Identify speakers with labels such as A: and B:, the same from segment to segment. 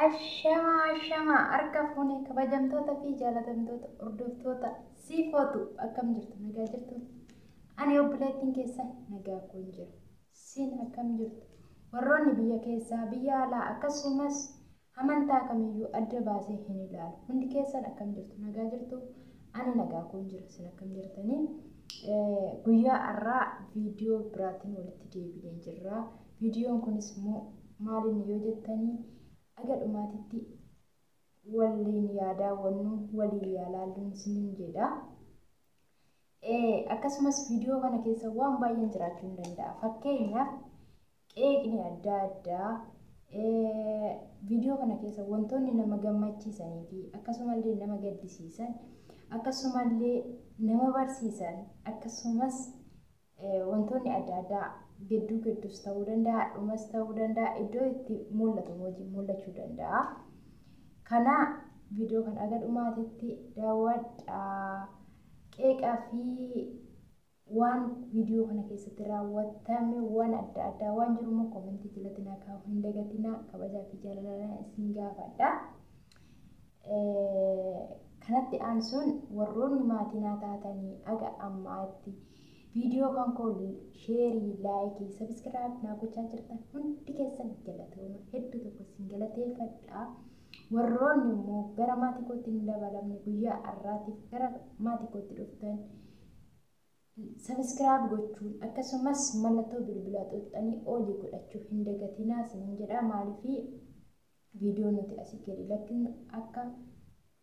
A: Ashamaa ashamaa harka fuunee kabajamtoota fi jaalatamtoota hordoftoota siifootu akkam jirtu nagaa jirtu. Ani obboleettiin keessan nagaa kun jira. Siin akkam jirtu? Warroonni biyya keessaa biyya alaa akkasumas amantaa kamiyyuu adda baasee hin ilaalu. Hundi keessan akkam jirtu nagaa jirtu? Ani nagaa kun jira. Sin akkam jirtanii? Guyyaa har'aa viidiyoo biraatiin walitti deebinee jirra. Viidiyoon kunis immoo maaliin yoo jettanii aga dhumaatitti waliin yaadaa wannu waliin yaalaalluun isiniin jedha. Akkasumas viidiyoo kana keessa waan baay'een jiraachuu hin danda'a. Fakkeenyaaf qeeqni adda addaa viidiyoo kana keessa wantoonni nama gammachiisanii fi akkasumallee nama gaddisiisan akkasumallee nama barsiisan akkasumas wantoonni adda addaa gidduu gidduus ta'uu danda'a, dhumas ta'uu danda'a, iddoo itti mul'atu wajjin mul'achuu danda'a. Kana viidiyoo kana aga dhumaatitti daawwadhaa. Qeeqaa fi waan viidiyoo kana keessatti raawwatame waan adda addaa waan jiru immoo koomentii jalatti naa kaa'uu hin dagatinaa. Kabajaa fi jaalalaan isin gaafadha. Kanatti aansuun warroonni maatii naa taatanii aga ammaatti viidiyoo kan koo sheerii, laayikii, sabiskiraayib naa gochaa jirtan hundi keessan galatooma hedduu tokko isin galateeffadha. Warroonni immoo gara maatii kootti hin dabalamne guyyaa har'aatiif gara maatii kootti dhuftan sabiskiraayib gochuun akkasumas mallattoo bilbilaa xuxxanii olii godhachuu hin dagatinaa isiniin jedha. Maaliifii viidiyoo nuti asii gadi lakkinu akka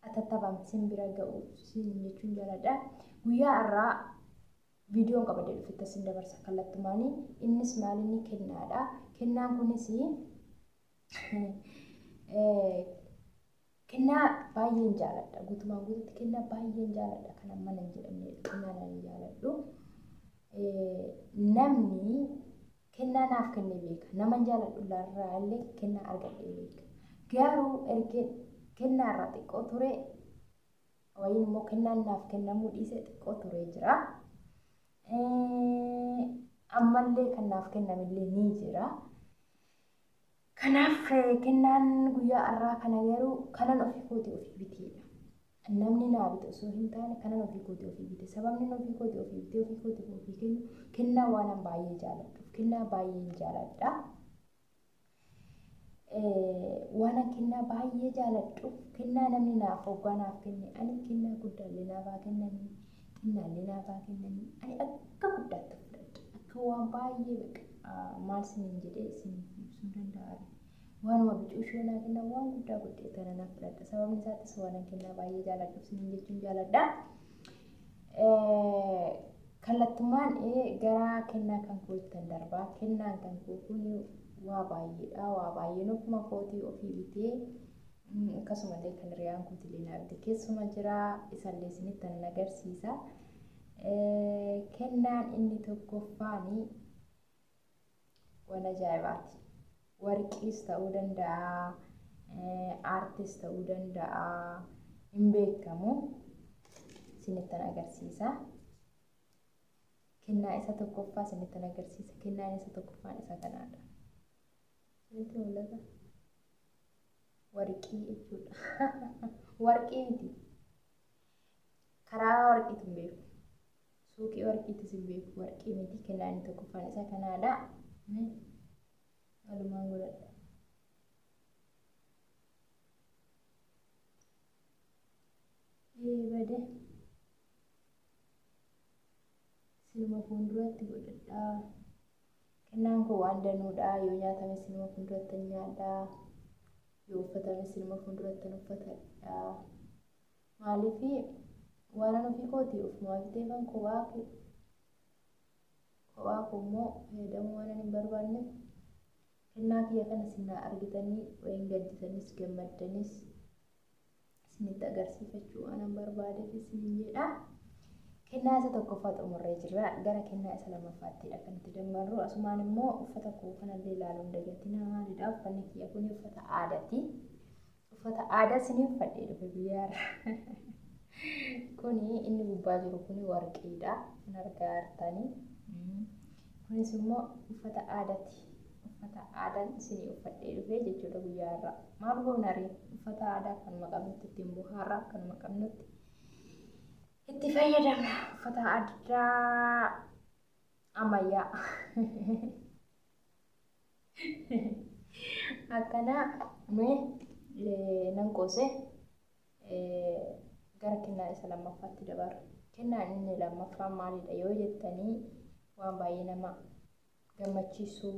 A: atattamaan sin bira ga'u sin jechuun jaaladha. Guyyaa har'aa viidiyoon qabadee dhufetti sin dabarsa kallattumaanii. Innis maalinni kennaadha. Kennaan kunis kennaa baay'een jaaladha. Guutumaan guututti kennaa baay'een jaaladha. Kan amma nan jedhamne kennaa nan jaaladhu. Namni kennaa naaf kenne beeka. Naman jaaladhu irraa illee kennaa argadhee beeka. Garuu erga kennaa irraa xiqqoo ture wayiin immoo kennaan naaf kennamuu dhiisee xiqqoo turee jira. Ammallee kan naaf kennamillee ni jira. Kanaaf kennaan guyyaa har'aa kana garuu kanan ofii kootii ofii biteedha. Namni naa bite osoo hin taane kanan ofii kootii ofii bite. Sababni ofii kootii ofii bitee ofii kootii ofii kennu kennaa waanan baay'ee jaaladhuuf kennaa baay'een jaaladha. Waanan kennaa baay'ee jaaladhuuf kennaa namni naaf hoggaa naaf kenne ani kennaa guddaallee naaf haa kennanii xinnaallee naaf haa kennanii ani akka guddaatti fudhadha. Akka waan baay'ee maal isiniin jedhee isin ibsuu danda'a. Waanuma bicuu ishee naa kennan waan guddaa godhee tana naaf fudhadha. Sababni isaattis waanan kennaa baay'ee jaaladhuuf isiniin jechuun jaaladha. Kallattumaan gara kennaa kan koo ittiin darbaa. Kennaan kan koo kun waa baay'eedha. Waa baay'een ofuma kootii ofii bitee akkasumallee kan hiriyaan kootillee naa bite keessuma jira. Isallee isinitti nan agarsiisa. Kennaan inni tokkoffaani waan ajaa'ibaati. Warqiis ta'uu danda'a, aartis ta'uu danda'a, hin beekamu. Isinittan agarsiisa. Kennaa isa tokkoffaa isinittan agarsiisa. Kennaan isa tokkoffaan isa kanaadha. Isinitti mul'ata? Warqii jechuudha. Warqii miti. Karaa warqiitu hin beeku. Suuqii warqiitis hin beeku. Warqii miti. Kennaan inni tokkoffaan isa kanaadha. Walumaan godhadha. Bade. Sinuma fuulduratti godhadha. Kennaan kun waan danuudha. Yoo nyaatame sinuma fuulduratti nyaadha. Yoo uffatame sinuma fuulduratti uffатadha. Maaliif waan an ofii kootii ofumaa biteefan kophaa koo immoo fayyadamuu waan hin barbaanneef kennaa kiyya kana sinaa argitanii wayin gadditanis gammaddanis isinitti agarsiifachuu waan an barbaadeef isiniin jedha. Kennaa isa tokkoffaa xumurree jirra. Gara kennaa isa lammaffaatti kan itti dabarru. Asumaan immoo uffata koo kanallee ilaaluu hin dagatinaa. Maalidha uffanni kiyya kun uffata aadaati. Uffata aadaa isinii uffadhee dhufe guyyaa har'aa. Kuni inni gubbaa jiru kuni warqiidha. Kan argaa jirtanii. Kunis immoo uffata aadaati. Uffata aadaan isinii uffadhee dhufee jechuudha guyyaa irraa. Maal goona ree? Uffata aadaa kanuma qabnutti ittiin bohaarraa, kanuma qabnutti itti fayyadamna. Uffata aadaa ammayyaa. Akkana mee nan qoose gara kennaa isa lammaffaatti dabarra. Kennaan inni lammaffaan maalidha yoo jettanii, waan baay'ee nama gammachiisu,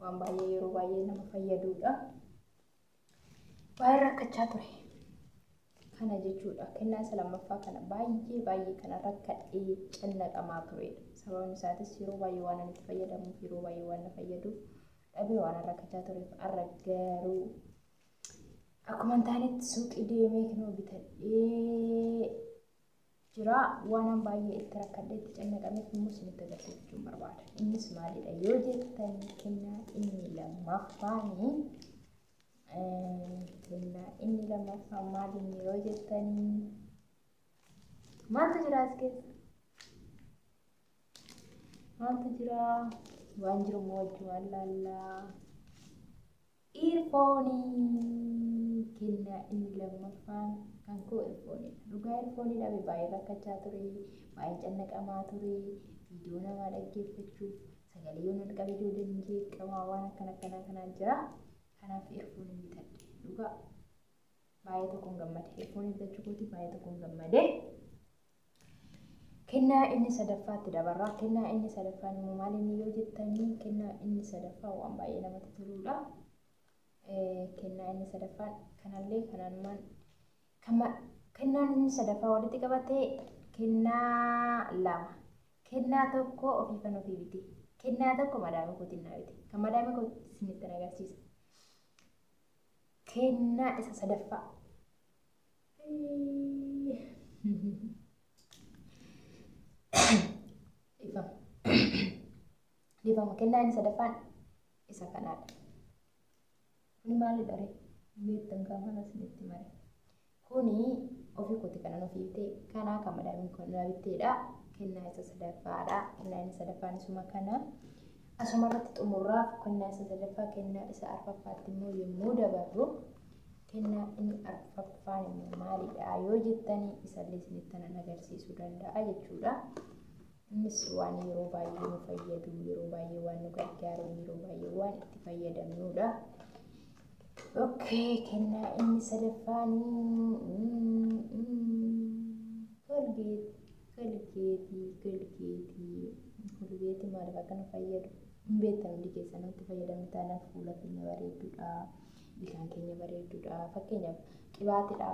A: waan baay'ee yeroo baay'ee nama fayyadudha. Baay'ee rakkachaa ture. Kana jechuudha. Kennaa isa lammaffaa kana baay'ee baay'ee kana rakkadhee cannaqamaa turedha. Sababni isaatis yeroo baay'ee waan ani itti fayyadamuuf, yeroo baay'ee waan na fayyaduuf dhabee waan rakkachaa tureef, har'a garuu akkuma hin taanetti suuqii deemee kinoo bitadhee jira. Waan baay'ee itti rakkadhee itti cannaqameef immoo isinitti agarsiifachuun barbaada. Innis maalidha yoo jettan, kennaa inni lammaffaanii, kennaa inni lammaffaan maalinni yoo jettanii, maaltu jira as keessa? Maaltu jira? Waan jiru immoo wajjumaan laallaa. Earphone. Kennaa inni lammaffaan kan koo earphoneiidha. Dhugaa earphone dhabe baay'ee rakkachaa ture, baay'ee cannaqamaa ture, viidiyoo namaa dhaggeeffachuuf sagalee yoo nan qabe ijoolleen jeeqamaa, waan akkana akkanaa kanaan jira. Kanaaf earphone bitadhe. Dhugaa baay'ee tokkoon gammade. Earphone bitachuu kooti baay'ee tokkoon gammade. Kennaa inni sadaffaatti dabarraa. Kennaa inni sadaffaan immoo maal inni yoo jettanii, kennaa inni sadaffaa waan baay'ee namatti toludha. Kennaa inni sadaffaan kanallee kananumaan kennaan inni sadaffaa walitti qabatee kennaa lama. Kennaa tokko ofii kan ofii bite. Kennaa tokko madaamii kootiin naa bite. Kan madaamii kootii isinitti agarsiisa. Kennaa isa sadaffaa. Dhiifama. Dhiifama. Kennaa inni sadaffaan isa kanaadha. Kuni maalidha ree? Beektan gaafa isinitti mare. Kuni ofii kooti kanan ofii bitee, kanaa kan madaamiin kun naa bitteedha. Kennaa isa sadaffaadha. Kennaa inni sadaffaan isuma kana. Asuma irratti xumurraaf kennaa isa sadaffaa. Kennaa isa arfaffaatti immoo yommuu dabarru, kennaa inni arfaffaan immoo maalidha yoo jettanii, isallee isinitti nan agarsiisuu danda'a jechuudha. Innis waan yeroo baay'ee nu fayyadu, yeroo baay'ee waan nu gargaaru, yeroo baay'ee waan itti fayyadamnudha. Okay, kennaa inni sadaffaan Colgate, Colgate, Colgate, Colgate. Maaliif akka nu fayyadu hin beektan hundi keessan. Nutti fayyadamni taanaan fuula keenya bareedduudha, ilkaan keenya bareedduudha. Fakkeenyaaf qibaatidha,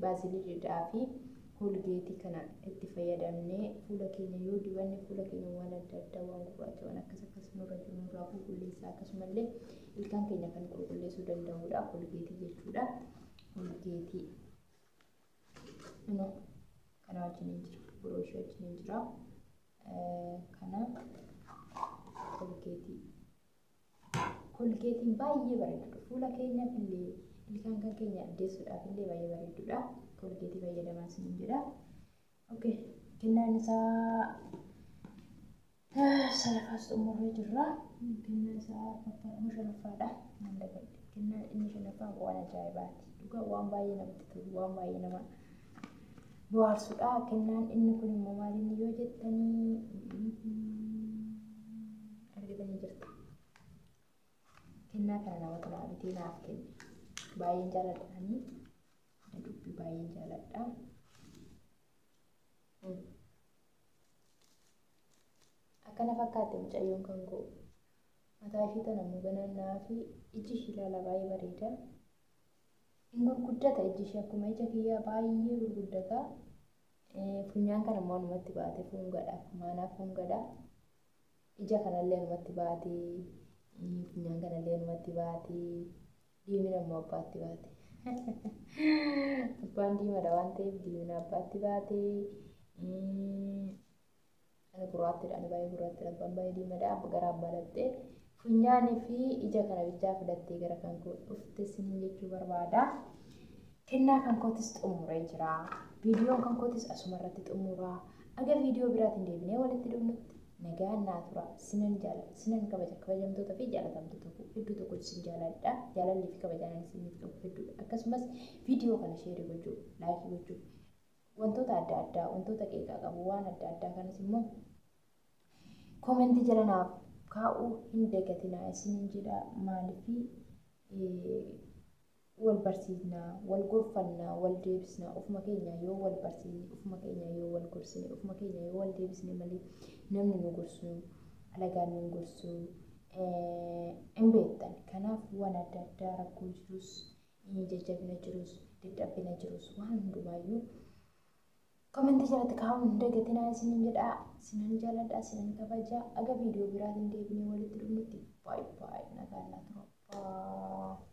A: baaziliidhaa fi Colgate kana itti fayyadamnee fuula keenya yoo dibanne, fuula keenya waan adda addaa, waan gurraacha, waan akkas akkas nurra jiru nurraa qulqulleessa. Akkasumallee ilkaan keenya kan qulqulleessuu danda'udha Colgate jechuudha. Colgate kana wajjin hin jira, buruushii wajjin hin jira. Kana Colgate. Colgateiin baay'ee bareedudha. Fuula keenyaaf illee, ilkaan kan keenya addeessuudhaaf illee baay'ee bareedudha. Colgate fayyadamaa isiniin jedha. Okay, kennaan isaa sadaffaas xumurree jirra. Kennaan isaa arfaffaa immoo shanaffaadha. Nan dagadhe. Kennaan inni shanaffaan waan ajaa'ibaati. Dhugaa waan baay'ee namatti tolu, waan baay'ee nama bohaarsudha. Kennaan inni kun immoo maal inni yoo jettanii, argitanii jirtu. Kennaa kana namatu naa bitee naaf kenne. Baay'een jaaladhaanii. Dubbii baay'een jaaladha. Akkana fakkaatti mucayyoon kan koo. Mataa ishii tana muganannaa fi iji ishii ilaala, baay'ee bareeda. Hin gurguddata iji ishii, akkuma ija kiyyaa baay'ee gurguddata. Funyaan kana immoo anumatti baate fuungadha. Maanaa fuungadha. Ija kanallee anumatti baate. Funyaan kanallee anumatti baate. Diimina immoo abbaatti baate. Abbaan diimadha waan ta'eef diimina abbaatti baate. Ani gurraattidha. Ani baay'ee gurraattidha. Abbaan baay'ee diimadha. Gara abbaa dhattee funyaanii fi ija kana bichaa fidattee gara kan koo dhufte siniin jechuu barbaada. Kennaa kan kootis xumuree jira. Viidiyoon kan kootis asuma irratti xumura. Aga viidiyoo biraatiin deebinee walitti dhufnutti. Nagaan naa tura. Sinan jaaladha. Sinan kabaja. Kabajamtoota fi jaalatamtoota koo hedduu tokko isin jaaladha. Jaalalli fi kabajaan ani isiniif qabu hedduudha. Akkasumas viidiyoo kana sheerii gochuu, laayikii gochuu, wantoota adda addaa, wantoota qeeqaa qabu, waan adda addaa kanas immoo koomentii jala naaf kaa'uu hin dagatinaa isiniin jedha. Maaliif wal barsiisna, wal gorfanna, wal deebisna. Ofuma keenya yoo wal barsiisne, ofuma keenya yoo wal gorsine, ofuma keenya yoo wal deebisne malee namni nu gorsu, alagaan nu gorsu hin beektan. Kanaaf waan adda addaa rakkoo jirus, jajjabina jirus, dadhabina jirus waan hundumaayyuu komentii jalatti kaa'uu hin dagatinaa isiniin jedha. Sinan jaaladha, sinan kabaja. Aga viidiyoo biraatiin deebinee walitti dhufnutti baay'ee baay'ee nagaan naa tura.